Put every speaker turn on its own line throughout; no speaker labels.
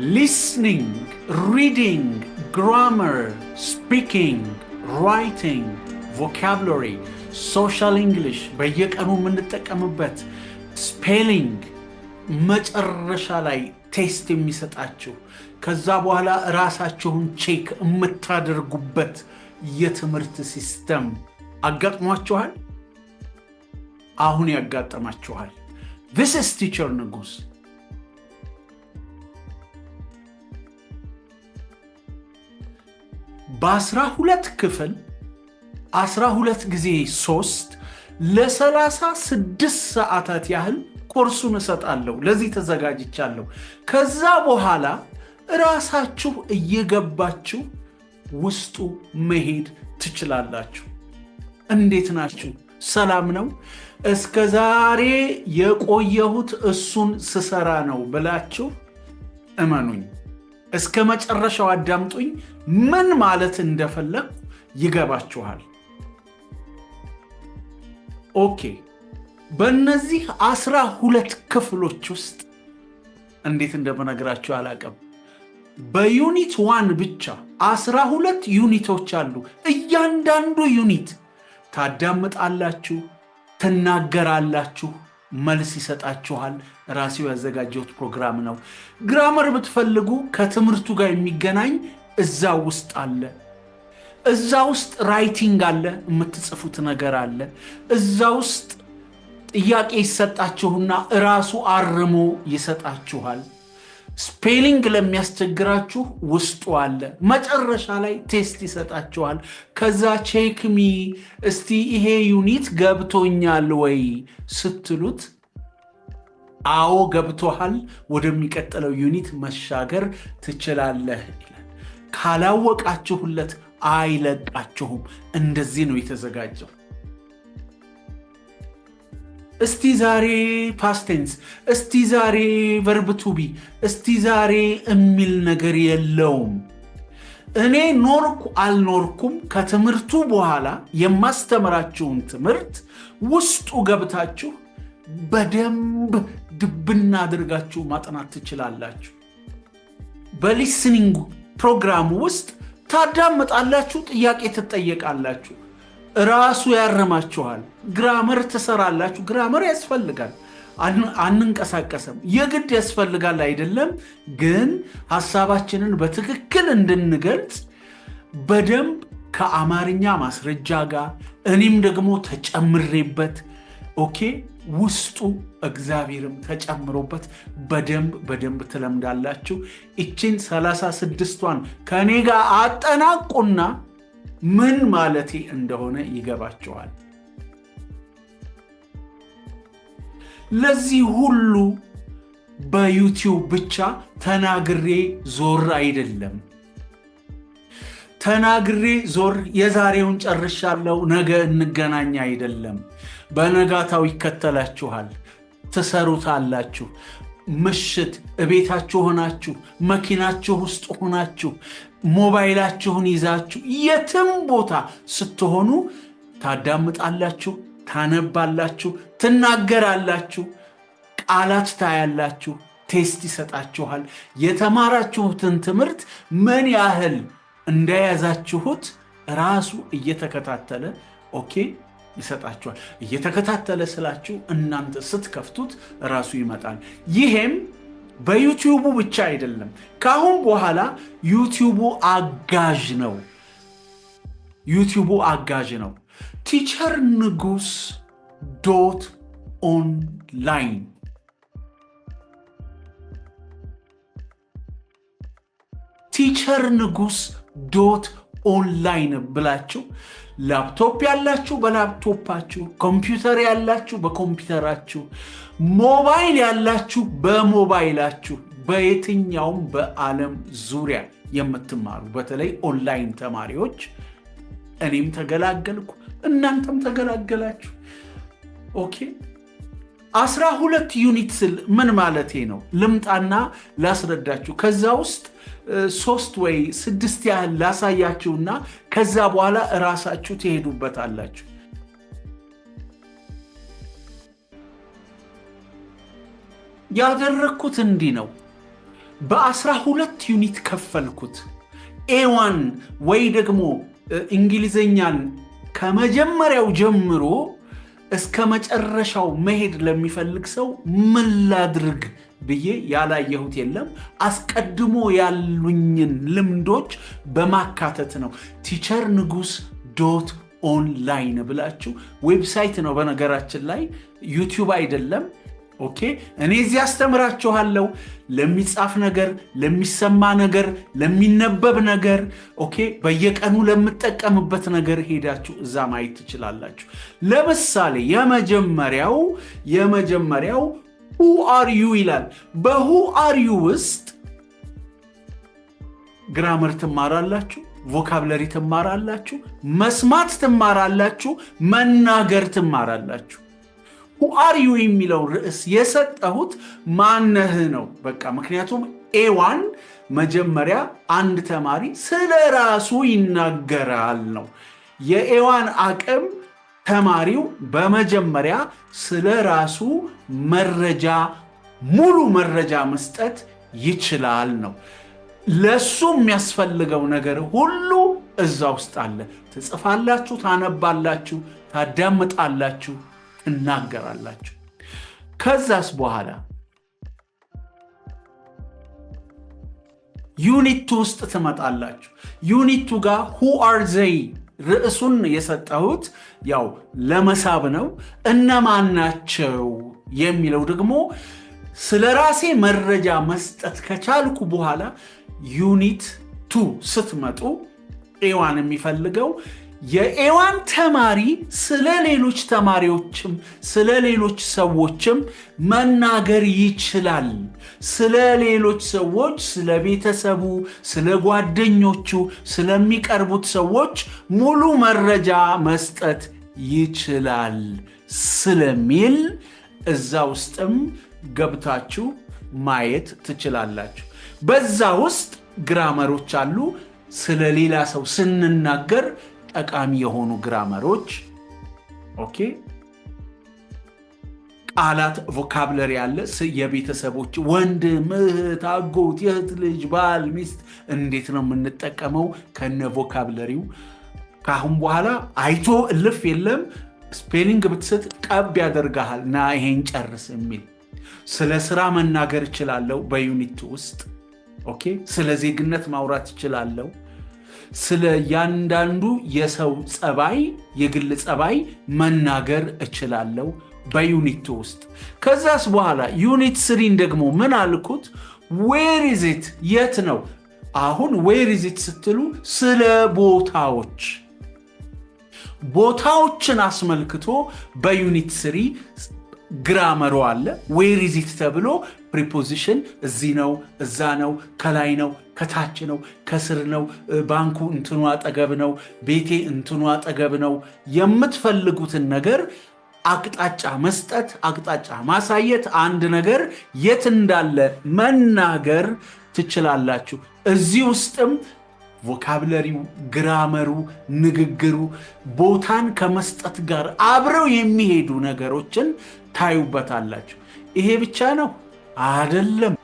Listening፣ reading፣ grammar፣ speaking፣ writing፣ vocabulary፣ social English በየቀኑ የምንጠቀምበት spelling፣ መጨረሻ ላይ test የሚሰጣችሁ፣ ከዛ በኋላ ራሳችሁን check የምታደርጉበት የትምህርት system አጋጥሟችኋል? አሁን ያጋጠማችኋል። This is Teacher ንጉስ። በ12 ክፍል፣ 12 ጊዜ 3 ለ36 ሰዓታት ያህል ኮርሱን እሰጣለሁ። ለዚህ ተዘጋጅቻለሁ። ከዛ በኋላ እራሳችሁ እየገባችሁ ውስጡ መሄድ ትችላላችሁ። እንዴት ናችሁ? ሰላም ነው? እስከ ዛሬ የቆየሁት እሱን ስሰራ ነው ብላችሁ እመኑኝ። እስከ መጨረሻው አዳምጡኝ። ምን ማለት እንደፈለግኩ ይገባችኋል። Okay፣ በእነዚህ 12 ክፍሎች ውስጥ እንዴት እንደምነግራችሁ አላውቅም። በ unit 1 ብቻ 12 unit ኦች አሉ። እያንዳንዱ unit ታዳምጣላችሁ፣ ትናገራላችሁ፣ መልስ ይሰጣችኋል። ራሴው ያዘጋጀሁት ፕሮግራም ነው። Grammar ብትፈልጉ ከትምህርቱ ጋር የሚገናኝ እዛ ውስጥ አለ። እዛ ውስጥ writing አለ፣ የምትጽፉት ነገር አለ። እዛ ውስጥ ጥያቄ ይሰጣችሁና እራሱ አርሞ ይሰጣችኋል። Spelling ለሚያስቸግራችሁ ውስጡ አለ። መጨረሻ ላይ test ይሰጣችኋል። ከዛ check me እስቲ፣ ይሄ unit ገብቶኛል ወይ ስትሉት፣ አዎ ገብቶሃል፣ ወደሚቀጥለው unit መሻገር ትችላለህ ይላል። ካላወቃችሁለት አይለቃችሁም። እንደዚህ ነው የተዘጋጀው። እስቲ ዛሬ past tense፣ እስቲ ዛሬ verb to be፣ እስቲ ዛሬ የሚል ነገር የለውም። እኔ ኖርኩ አልኖርኩም ከትምህርቱ በኋላ የማስተምራችሁን ትምህርት ውስጡ ገብታችሁ በደንብ ድብና አድርጋችሁ ማጥናት ትችላላችሁ። በ listening ፕሮግራሙ ውስጥ ታዳምጣላችሁ፣ ጥያቄ ትጠየቃላችሁ፣ ራሱ ያርማችኋል። Grammar ትሰራላችሁ። Grammar ያስፈልጋል። አንንቀሳቀስም። የግድ ያስፈልጋል አይደለም፣ ግን ሀሳባችንን በትክክል እንድንገልጽ በደንብ ከአማርኛ ማስረጃ ጋር እኔም ደግሞ ተጨምሬበት፣ okay፣ ውስጡ እግዚአብሔርም ተጨምሮበት በደንብ በደንብ ትለምዳላችሁ። ይችን 36ቷን ከእኔ ጋር አጠናቁና ምን ማለቴ እንደሆነ ይገባችኋል። ለዚህ ሁሉ በ YouTube ብቻ ተናግሬ ዞር አይደለም። ተናግሬ ዞር፣ የዛሬውን ጨርሻለሁ፣ ነገ እንገናኝ አይደለም። በነጋታው ይከተላችኋል፣ ትሰሩታላችሁ። ምሽት እቤታችሁ ሆናችሁ፣ መኪናችሁ ውስጥ ሆናችሁ፣ ሞባይላችሁን ይዛችሁ የትም ቦታ ስትሆኑ ታዳምጣላችሁ፣ ታነባላችሁ፣ ትናገራላችሁ፣ ቃላት ታያላችሁ፣ test ይሰጣችኋል። የተማራችሁትን ትምህርት ምን ያህል እንደያዛችሁት ራሱ እየተከታተለ okay ይሰጣችኋል። እየተከታተለ ስላችሁ እናንተ ስትከፍቱት ራሱ ይመጣል። ይሄም በ YouTube ኡ ብቻ አይደለም። ከአሁን በኋላ YouTube ኡ አጋዥ ነው። YouTube ኡ አጋዥ ነው። teacherንጉስ.online፣ teacherንጉስ.online ብላችሁ ላፕቶፕ ያላችሁ በላፕቶፓችሁ፣ ኮምፒውተር ያላችሁ በኮምፒውተራችሁ፣ ሞባይል ያላችሁ በሞባይላችሁ፣ በየትኛውም በዓለም ዙሪያ የምትማሩ በተለይ ኦንላይን ተማሪዎች፣ እኔም ተገላገልኩ፣ እናንተም ተገላገላችሁ። Okay፣ 12 unit ስል ምን ማለቴ ነው? ልምጣና ላስረዳችሁ። ከዛ ውስጥ ሶስት ወይ ስድስት ያህል ላሳያችሁና ከዛ በኋላ እራሳችሁ ትሄዱበታላችሁ። ያደረግኩት እንዲህ ነው። በ12 unit ከፈልኩት። A1 ወይ ደግሞ እንግሊዝኛን ከመጀመሪያው ጀምሮ እስከ መጨረሻው መሄድ ለሚፈልግ ሰው ምን ላድርግ ብዬ ያላየሁት የለም። አስቀድሞ ያሉኝን ልምዶች በማካተት ነው። teacherንጉስ.online ብላችሁ website ነው፣ በነገራችን ላይ YouTube አይደለም። Okay፣ እኔ እዚህ አስተምራችኋለሁ። ለሚጻፍ ነገር፣ ለሚሰማ ነገር፣ ለሚነበብ ነገር፣ okay፣ በየቀኑ ለምጠቀምበት ነገር ሄዳችሁ እዛ ማየት ትችላላችሁ። ለምሳሌ የመጀመሪያው "Who are you?" ይላል። በ "Who are you" ውስጥ grammar ትማራላችሁ፣ vocabulary ትማራላችሁ፣ መስማት ትማራላችሁ፣ መናገር ትማራላችሁ። "Who are you" የሚለው ርዕስ የሰጠሁት ማነህ ነው። በቃ ምክንያቱም A1 መጀመሪያ አንድ ተማሪ ስለ ራሱ ይናገራል ነው። የ A1 አቅም ተማሪው በመጀመሪያ ስለ ራሱ መረጃ፣ ሙሉ መረጃ መስጠት ይችላል ነው። ለሱ የሚያስፈልገው ነገር ሁሉ እዛ ውስጥ አለ። ትጽፋላችሁ፣ ታነባላችሁ፣ ታዳምጣላችሁ፣ ትናገራላችሁ። ከዛስ በኋላ unit 2 ውስጥ ትመጣላችሁ። Unit 2 ጋር "Who are they?" ርዕሱን የሰጠሁት ያው ለመሳብ ነው። እነማን ናቸው የሚለው ደግሞ ስለ ራሴ መረጃ መስጠት ከቻልኩ በኋላ unit 2 ስትመጡ A1 የሚፈልገው የ A1 ተማሪ ስለ ሌሎች ተማሪዎችም ስለ ሌሎች ሰዎችም መናገር ይችላል። ስለ ሌሎች ሰዎች፣ ስለ ቤተሰቡ፣ ስለ ጓደኞቹ፣ ስለሚቀርቡት ሰዎች ሙሉ መረጃ መስጠት ይችላል ስለሚል እዛ ውስጥም ገብታችሁ ማየት ትችላላችሁ። በዛ ውስጥ grammar ኦች አሉ። ስለ ሌላ ሰው ስንናገር ጠቃሚ የሆኑ grammar ኦች፣ okay፣ ቃላት vocabulary አለ። የቤተሰቦች ወንድም፣ እህት፣ አጎት፣ የእህት ልጅ፣ ባል፣ ሚስት እንዴት ነው የምንጠቀመው ከነ vocabulary ው። ከአሁን በኋላ አይቶ እልፍ የለም። Spelling ብትስት ቀብ ያደርግሃል፣ ና ይሄን ጨርስ የሚል። ስለ ስራ መናገር እችላለሁ በ unit ውስጥ፣ okay። ስለ ዜግነት ማውራት እችላለሁ። ስለ ያንዳንዱ የሰው ጸባይ፣ የግል ጸባይ መናገር እችላለሁ በ unit ውስጥ። ከዛስ በኋላ unit 3 ን ደግሞ ምን አልኩት? "Where is it?" የት ነው? አሁን "Where is it?" ስትሉ ስለ ቦታዎች፣ ቦታዎችን አስመልክቶ በ unit 3 grammar ኡ አለ። "Where is it?" ተብሎ preposition እዚህ ነው፣ እዛ ነው፣ ከላይ ነው፣ ከታች ነው፣ ከስር ነው፣ ባንኩ እንትኑ አጠገብ ነው፣ ቤቴ እንትኑ አጠገብ ነው። የምትፈልጉትን ነገር አቅጣጫ መስጠት፣ አቅጣጫ ማሳየት፣ አንድ ነገር የት እንዳለ መናገር ትችላላችሁ። እዚህ ውስጥም vocabulary ው፣ grammar ኡ፣ ንግግሩ፣ ቦታን ከመስጠት ጋር አብረው የሚሄዱ ነገሮችን ታዩበታላችሁ። ይሄ ብቻ ነው አይደለም።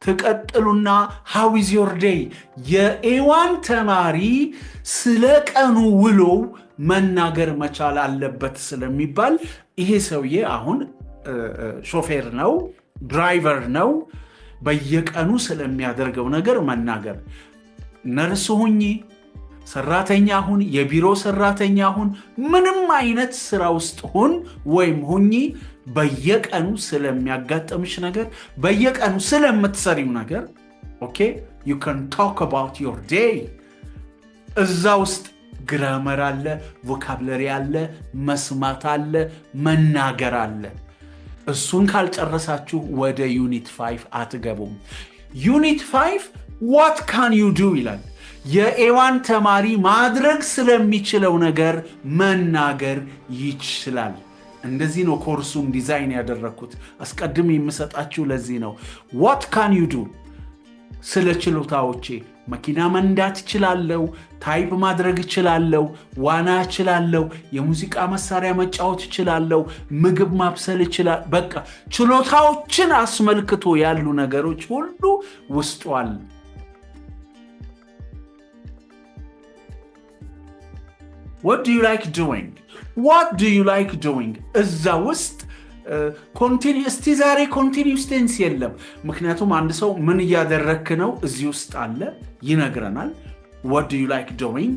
ትቀጥሉና "How is your day?" የ A1 ተማሪ ስለ ቀኑ ውሎው መናገር መቻል አለበት ስለሚባል ይሄ ሰውዬ አሁን ሾፌር ነው፣ driver ነው። በየቀኑ ስለሚያደርገው ነገር መናገር፣ ነርስ ሁኚ፣ ሰራተኛ ሁን፣ የቢሮ ሰራተኛ ሁን፣ ምንም አይነት ስራ ውስጥ ሁን ወይም ሁኚ፣ በየቀኑ ስለሚያጋጥምሽ ነገር፣ በየቀኑ ስለምትሰሪው ነገር፣ okay, you can talk about your day። እዛ ውስጥ grammar አለ፣ vocabulary አለ፣ መስማት አለ፣ መናገር አለ። እሱን ካልጨረሳችሁ ወደ unit 5 አትገቡም። Unit 5 "What can you do?" ይላል። የ A1 ተማሪ ማድረግ ስለሚችለው ነገር መናገር ይችላል። እንደዚህ ነው ኮርሱን ዲዛይን ያደረግኩት። አስቀድሜ የምሰጣችሁ ለዚህ ነው። "What can you do?" ስለ ችሎታዎቼ መኪና መንዳት እችላለሁ፣ type ማድረግ እችላለሁ፣ ዋና እችላለሁ፣ የሙዚቃ መሳሪያ መጫወት እችላለሁ፣ ምግብ ማብሰል እችላለሁ። በቃ ችሎታዎችን አስመልክቶ ያሉ ነገሮች ሁሉ ውስጡ አሉ። What do you like doing? What do you like doing? እዛ ውስጥ እስቲ ዛሬ continuous tense የለም። ምክንያቱም አንድ ሰው ምን እያደረክ ነው እዚህ ውስጥ አለ ይነግረናል። What do you like doing?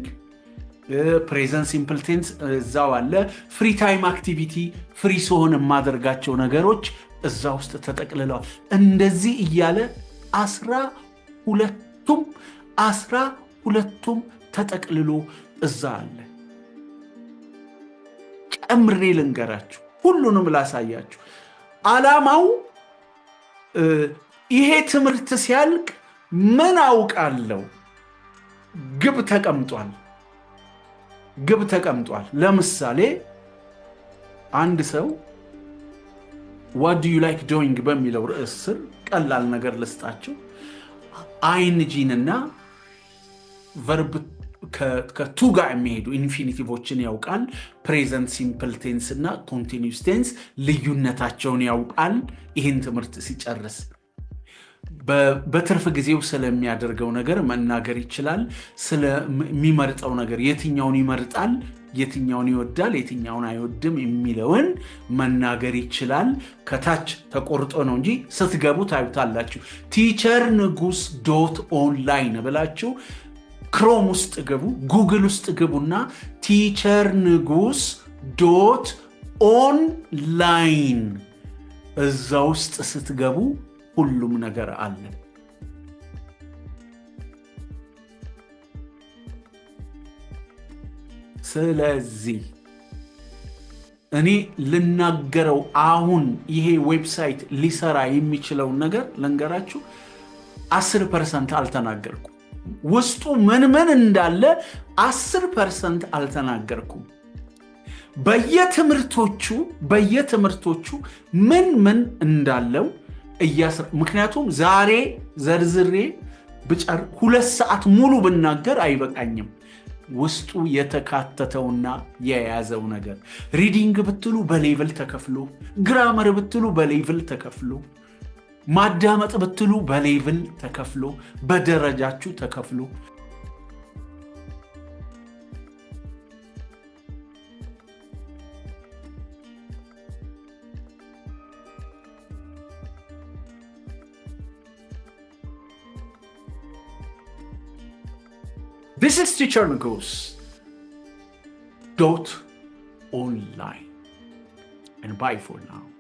Present simple tense እዛው አለ። Free time activity፣ free ስሆን የማደርጋቸው ነገሮች እዛ ውስጥ ተጠቅልለዋል። እንደዚህ እያለ 12ቱም ተጠቅልሎ እዛ አለ። ጨምሬ ልንገራችሁ፣ ሁሉንም ላሳያችሁ። ዓላማው ይሄ ትምህርት ሲያልቅ ምን አውቃለሁ? ግብ ተቀምጧል። ግብ ተቀምጧል። ለምሳሌ አንድ ሰው "What do you like doing" በሚለው ርዕስ ስር ቀላል ነገር ልስጣችሁ። ing ንና verb ከ to ጋር የሚሄዱ infinitive ኦችን ያውቃል። Present simple tense እና continuous tense ልዩነታቸውን ያውቃል። ይህን ትምህርት ሲጨርስ በትርፍ ጊዜው ስለሚያደርገው ነገር መናገር ይችላል። ስለሚመርጠው ነገር፣ የትኛውን ይመርጣል፣ የትኛውን ይወዳል፣ የትኛውን አይወድም የሚለውን መናገር ይችላል። ከታች ተቆርጦ ነው እንጂ ስትገቡ ታዩታላችሁ። teacherንጉስ.online ብላችሁ Chrome ውስጥ ግቡ፣ ጉግል ውስጥ ግቡና teacherንጉስ.online እዛ ውስጥ ስትገቡ ሁሉም ነገር አለ። ስለዚህ እኔ ልናገረው አሁን ይሄ website ሊሰራ የሚችለውን ነገር ልንገራችሁ። 10% አልተናገርኩም። ውስጡ ምን ምን እንዳለ 10% አልተናገርኩም። በየትምህርቶቹ ምን ምን እንዳለው፣ ምክንያቱም ዛሬ ዘርዝሬ 2 ሰዓት ሙሉ ብናገር አይበቃኝም። ውስጡ የተካተተውና የያዘው ነገር reading ብትሉ በ level ተከፍሎ፣ grammar ብትሉ በ level ተከፍሎ፣ ማዳመጥ ብትሉ በ level ተከፍሎ፣ በደረጃችሁ ተከፍሎ። This is teacherንጉስ.online and bye for now.